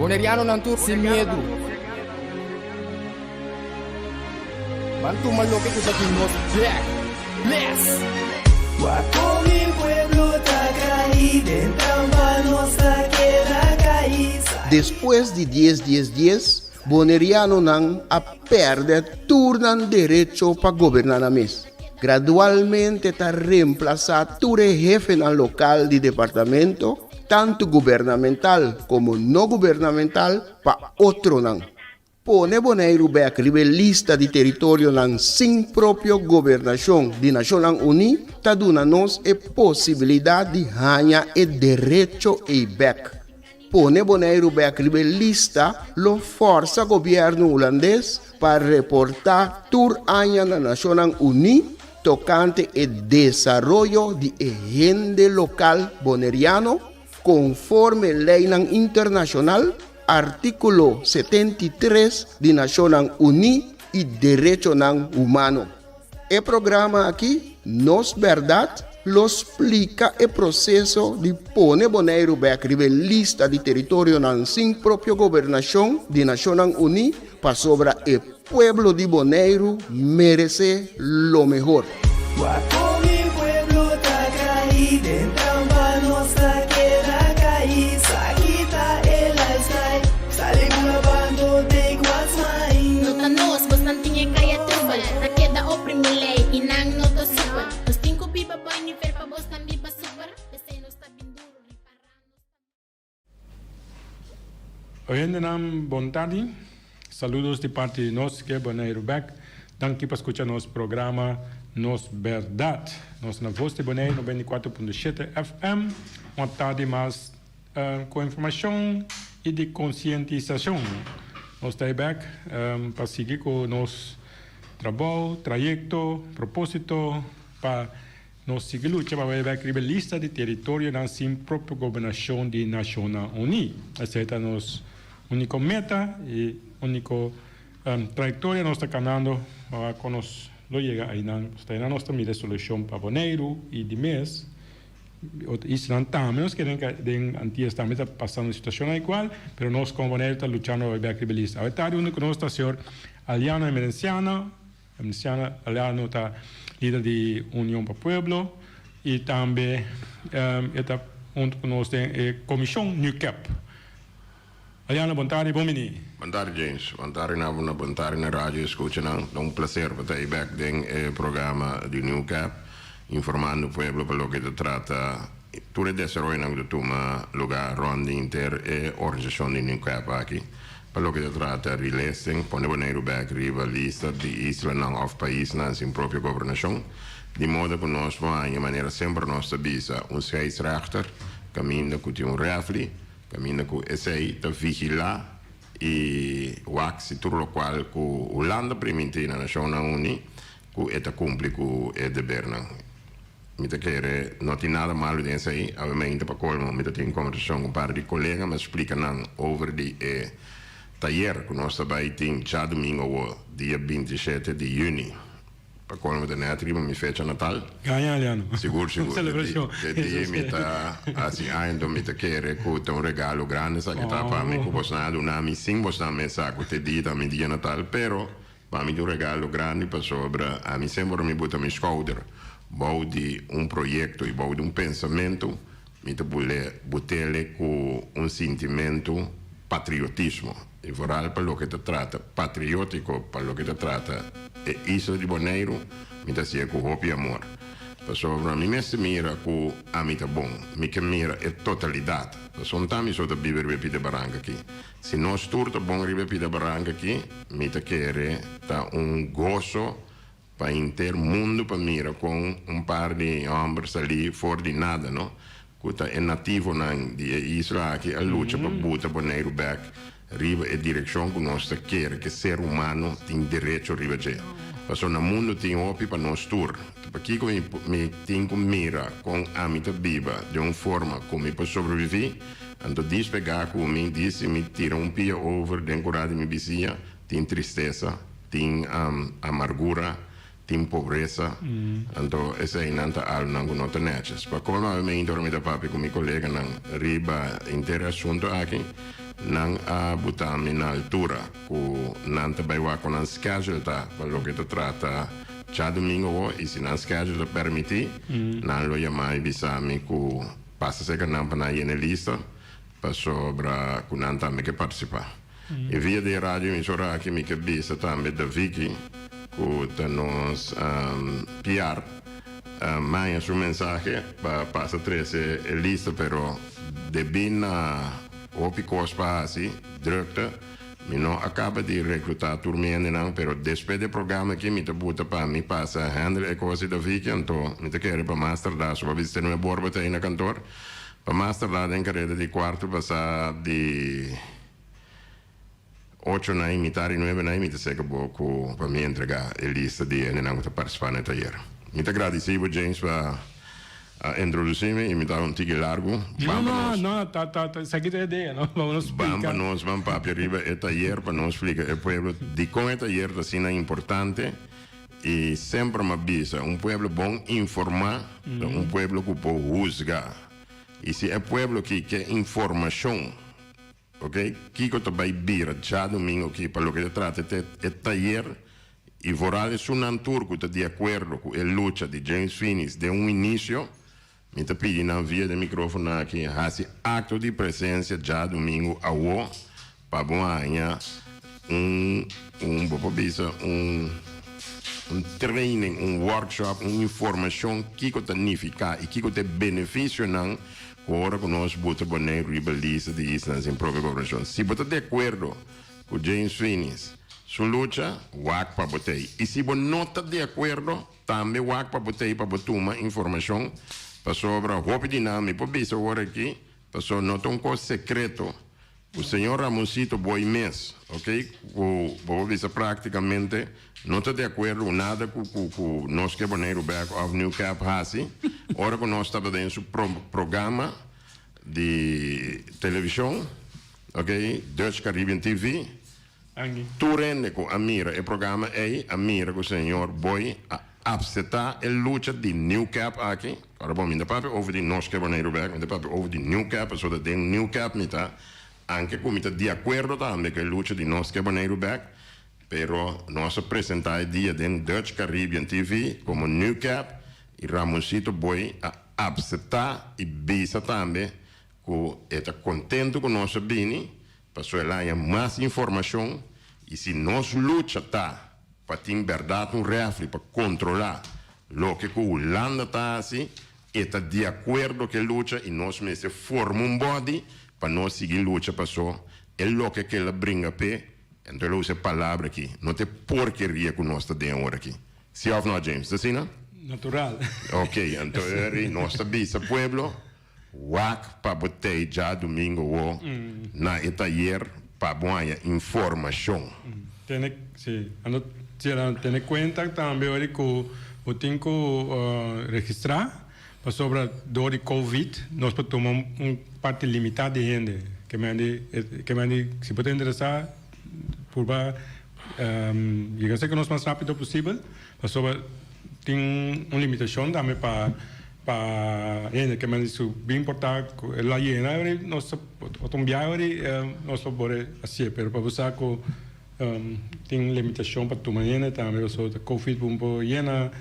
Bonerianonan tur sin miedu. Ban tuma loke ku ta di nos bek. Bless! Wak kon mi pueblo ta kai den trampa nos ta keda kai. Despues di dies dies dies, Bonerianonan a pèrdè tur nan derecho pa goberná nan mes. Gradualmente ta remplasá tur e hefenan lokal di departamento, tantu gubernamental komo no gubernamental, pa otronan. Pone Boneiru bèk riba e lista di teritorionan sin propio gobernashon di Nashonnan Uní ta duna nos e posibilidat di haña e derecho ei bèk. Pone Boneiru bèk riba e lista lo fòrsa gobièrnu hulandes pa reportá tur aña na Nashonnan Uní tokante e desaroyo di e hende lokal boneriano konforme leinan internashonal, artíkulo 73 di Nashonnan Uní i derechonan humano. E programa aki, Nos Bèrdat, lo splika e proseso di pone Boneiru bèk riba e lista di teritorionan sin propio gobernashon di Nashonnan Uní pasobra e pueblo di Boneiru meresé lo mehor. Wak kon mi pueblo ta kai den trampa nos ta keda kai sa kita e lifestyle sali bula bando take what's mine. No ta nos, bosnan tin e kaya trubel Ta keda oprimi lei i nan no ta super Nos tin ku biba bou e nivel pa bosnan biba super P'esei nos ta bin duru ripará nos ta. Oyentenan bon tardi, saludos di parti di nos ke Boneiru bek. Danki pa skucha nos programa Nos Bèrdat. Nos na Vos di Boneiru 94.7 FM. Un tardi mas ku informashon i di konsientisashon. Nos ta ei bek pa sigui ku nos trabou, trayekto, propósito pa Nos sigui lucha pa bai bek riba e lista di teritorionan sin propio gobernashon di Nashonnan Uní. Esei ta nos úniko meta i úniko trayektoria nos ta kanando pa wak kon nos lo yega einan. Pasobra einan nos ta mira e solushon pa Boneiru i di mes otro islanan tambe nos kere den Antias tambe ta pasando un situashonnan igual, pero nos komo Boneiru ta luchando pa bai bek riba e lista. Awe tardi huntu ku nos ta señor Aliano Emerenciana. Luciana Aliano ta lider di Union pa Pueblo y tambe e ta hunto cu nos den e comision NUCAP. Aliano bon tardi, bon bini. Bon tardi James, bon tardi na bo, bon tardi na radio escuchanan. Ta un placer pa ta ei bek den e programa di NUCAP informando pueblo pa loke ta trata tur e desaroyonan cu ta tuma lugar rond di henter e organisacion di NUCAP aki. Pa loke ta trata relisting, pone Boneiru bek riba lista di islanan òf paisnan sin propio gobernashon, di moda ku nos por haña, manera semper nos ta bisa, un scheidsrechter kaminda ku tin un refli, kaminda ku esei ta vigilá i wak si tur lokual ku Hulanda primintí na Nashonnan Uní ku e ta kumpli ku e debernan. Mi ta kere no tin nada malu den esei. Awe mainta pa colmo mi ta tin conversacion cu un par di colega, mi a splica nan over di e tayer cu nos ta bay tin djadomingo awo, dia 27 di juni. Pa colmo ta net riba mi fecha natal. Gaña Aliano. Sigur, sigur. Celebracion. De dia mi ta haci aña, enton mi ta kere cu ta un regalo grandi esaki ta pa mi, cu bosnan a duna mi sin bosnan mes sa cu te dia ta mi dia natal, pero Pa mi ta un regalo grandi pasobra ami semper mi buta mi schouder bou di un proyecto y bou di un pensamento, mi ta bule butele cu un sintimento patriotismo y vooral pa loke ta trata patriotico pa loke ta trata e isla di Boneiru mi ta haci'e cu hopi amor pasobra mi mester mira cu ami ta bon, mi ke mira e totalidad pasobra ta mi so ta biba riba e pida baranca aki. Si nos tur ta bon riba e pida baranka aki, mi ta kere ta un goso pa henter mundu pa mira kon un par di hòmber salí for di nada, no? Ku ta e nativonan di e isla aki a lucha pa buta Boneiru bèk riba e direkshon ku nos ta kere ku e ser humano tin derecho riba dje. Pasobra na mundu tin hopi pa nos tur. Ta pakiko mi mi tin ku mira kon ami ta biba den un forma ku mi por sobreviví? Anto dispegá ku mi di si mi tira un pia over den kurá di mi bisiña, tin tristesa, tin amargura, tin pobresa. Anto eseinan ta alnan ku no ta nètjes. Pa kolmo awe meinta ora mi ta papia ku mi koleganan riba henter e asuntu aki. Nan a buta mi na altura ku nan ta bai wak ku nan schedule ta pa loke ta trata djadumingu awo i si nan schedule ta permití nan lo yama i bisa mi ku pasa serka nan pa nan yena e lista pasobra ku nan tambe ke partisipá. I via di e radio emisora aki mi ke bisa tambe Daviki ku ta nos PR maña su mensahe pa pasa trese e lista pero debí na Hopi kos pa hasi, drukte. Mi no a kaba di reklutá tur mi hendenan, pero despues di e programa aki mi ta buta pa mi pasa handle e kos di Daviki, anto mi ta kere pa mas tardá, so pa bisa tene mi borba ta ei na kantor, pa mas tardá den kareda di kuarto pasá di ocho na i mitar i nuebe na i mi ta seka bo ku pa mi entregá e lista di hendenan ku ta partisipá na e tayer. Mi ta gradisí bo James pa a introdusí mi i mi ta un tiki largu. No, Ban pa no, nos. no, ta, ta, ta, esaki ta e idea, no? Ban nos Ban pa splika. nos ban papia riba e tayer pa nos splika e pueblo dikon e tayer ta asina importante i semper mi a bisa un pueblo bon informá ta un pueblo ku por husga i si e pueblo ki ke informashon Ok, kiko ta bai bira djadumingo aki pa loke ta trata te e tayer i vooral esunnan tur ku ta di akuerdo ku e lucha di James Finies den un inisio, mi ta pidi nan via den mikrofono aki hasi akto di presensia djadumingo awo pa bo haña un un bo por bisa un un training, un workshop, un informashon kiko ta nifiká i kiko ta e benefisionan Ku ora ku nos buta Boneiru riba lista di islan sin propio gobernashon. Si bo ta di akuerdo ku James Finies su lucha, wak pa bo tei. I si bo no ta di akuerdo, tambe wak pa bo tei pa bo tuma informashon, pasobra hopi di nan mi por bisa awor aki, pasobra no ta un kos sekreto Ku señor Ramoncito Boy mes, ok, ku bo por bisa práktikamente no ta di akuerdo ku nada ku ku ku nos ke Boneiru bèk òf New Cap hasi, ora ku nos tabata den su pro programa di televishon, ok, Dutch Caribbean TV, Tur hende ku a mira e programa ei a mira ku señor Boy a apseptá e lucha di New Cap aki. Ora bon, mi ta papia over di Nos Ke Boneiru Bek, mi ta papia over di New Cap, pasobra den New Cap mi ta, anke ku mi ta di akuerdo tambe ku e lucha di Nos Ke Boneiru Bek, pero nos a presentá e dia den Dutch Caribbean TV komo New Cap i Ramoncito Boy a apseptá i bisa tambe ku e ta kontentu ku nos a bini Pasobra el haña mas informashon i si nos lucha ta pa tin bèrdat un rèfri pa kontrolá loke ku Hulanda ta hasi, e ta di akuerdo ku e lucha i nos mester forma un bòdi pa nos sigui lucha paso e loke ku el a bringa p'e, anto el a usa e palabra aki, no ta e porkeria ku nos ta den awor aki. Si òf no, James? Ta asina? Natural. Ok, anto eri nos ta bisa pueblo. Wak pa bo tei djadumingo wo na e tayer pa bo haña informashon. Tene, si, ando si, tene kuenta tambe ora ku bo tin ku registrá pasobra dor di covid nos por tuma un parti limitá di hende. Ke mende, ke mende si bo ta interesá purba yega serka nos mas rápido posibel pasobra tin un limitashon tambe pa. Pa hende ke men di su bin por ta ku e la yena ori nos ta otro un biaha ori nos por bore hacié pero pa bo sa ku tin limitashon pa tuma hende tambe pasobra ta covid bo no por yena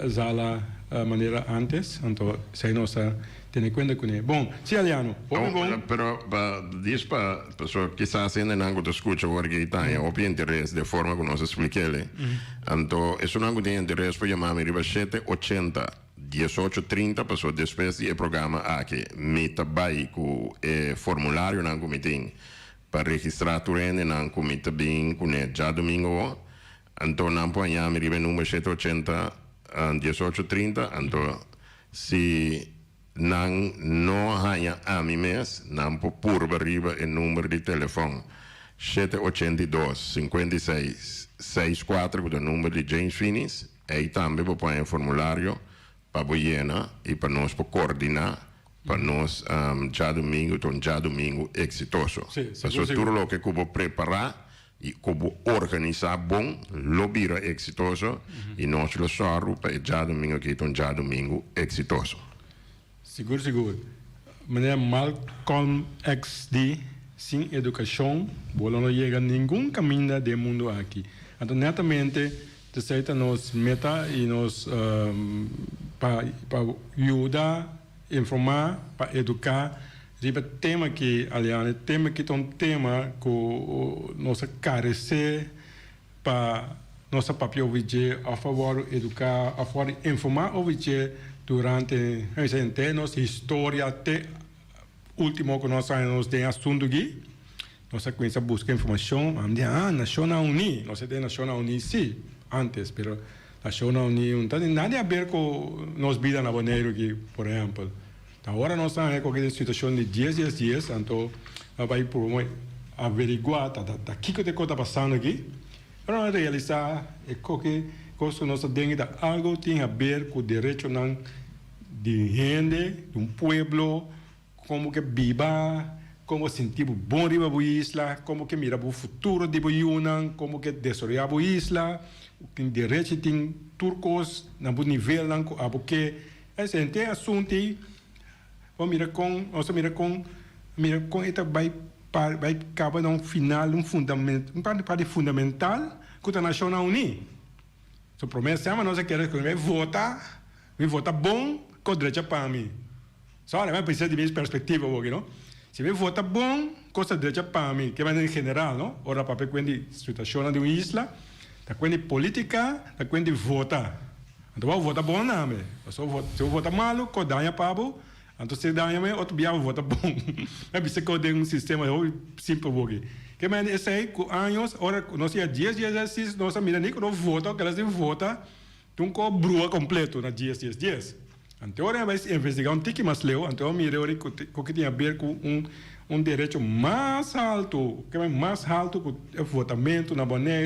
zala manera antes anto esei nos ta tene kuenta kuné. Bon si Aliano hopi bon. Pero pa dis pa pasobra kisas hendenan ku ta skucha awor aki ta haña hopi interes den forma ku nos a splik'el anto esunnan ku tin interes por yama mi riba shete ochenta. Diesocho trinta paso despues di e programa aki mi ta bai ku e formularionan ku mi tin pa registrá tur hendenan ku mi ta bin kuné djadumingo awo. Anto nan por haña mi riba e number shete ochenta diesocho trinta. Anto si nan no haña ami mes nan por purba riba e number di telefòn shete ochenta i dos sinkuenta i seis seis kuater ku ta number di James Finis. Ei tambe bo por haña e formulario pa bo yena i pa nos por koordiná pa nos djadumingu ta un djadumingu eksitoso. Pasobra tur loke ku bo prepará i ku bo organisá bon lo bira eksitoso i nos lo sòru pa e djadumingu aki ta un djadumingu eksitoso. Sigur sigur. Meneer Malcolm XD. Sin edukashon, bo no yega ningun kaminda den mundu aki. Anto, netamente, esei ta nos meta i nos pa yuda informá, pa eduká riba tema ku, Aliane, tema ku ta un tema ku nos a karesé pa nos papia over a favor eduká, a favor informá over durante e nos historia te último ku nos nos tin asuntu aki. Nos a kuminsá buska informashon, ah, Nashonnan Uní, nos tin Nashonnan Uní sí, antes, pero Nashonnan Uní no tin nada di aber ku nos bida na Boneiru aki, por ehèmpel. Awor nos ta ku e situashon di 10 10 10, anto bai por averiguá ta kiko ta pasando aki. Pero nos realisá e kos ku nos tin ta algu tin di aber ku derecho di hende, di un pueblo, kon ku biba, kon sinti bon riba e isla, kon ku mira e futuro di yunan, kon ku desaroyá e isla, tin derecho, tin tur kos na un nivel nan ku esei tin asuntu. Ban mira kon, nos mira kon e bai kaba na un final, un fundamento, un parti fundamental ku e Nashonnan Uní. So promesa, mas nos ke ku mi vota, mi vota bon, kos drecha pa mi. So, awor, mi pensa di mi perspektiva aki, no? Si mi vota bon, kos drecha pa mi, ku en general, no? Ora papia di situashon di un isla, ta di polítika, ta di vota. Anto, bo vota bon, no, mi. Si bo vota malu, kos daña pa bo. Anto, si daña mi, otro bia vota bon. E bisa ku tin un sistema simpel aki. Ke men esei ku aña, ora nos ia 10 10 6, nos mira ni ku no vota, ku si vota, un ko brua kompleto na 10 10 10. Anto, ora bai investigá un tiki mas leu, anto mira ku tin di aber ku un derecho mas altu, ku ta mas altu ku e votamentu na Boneiru.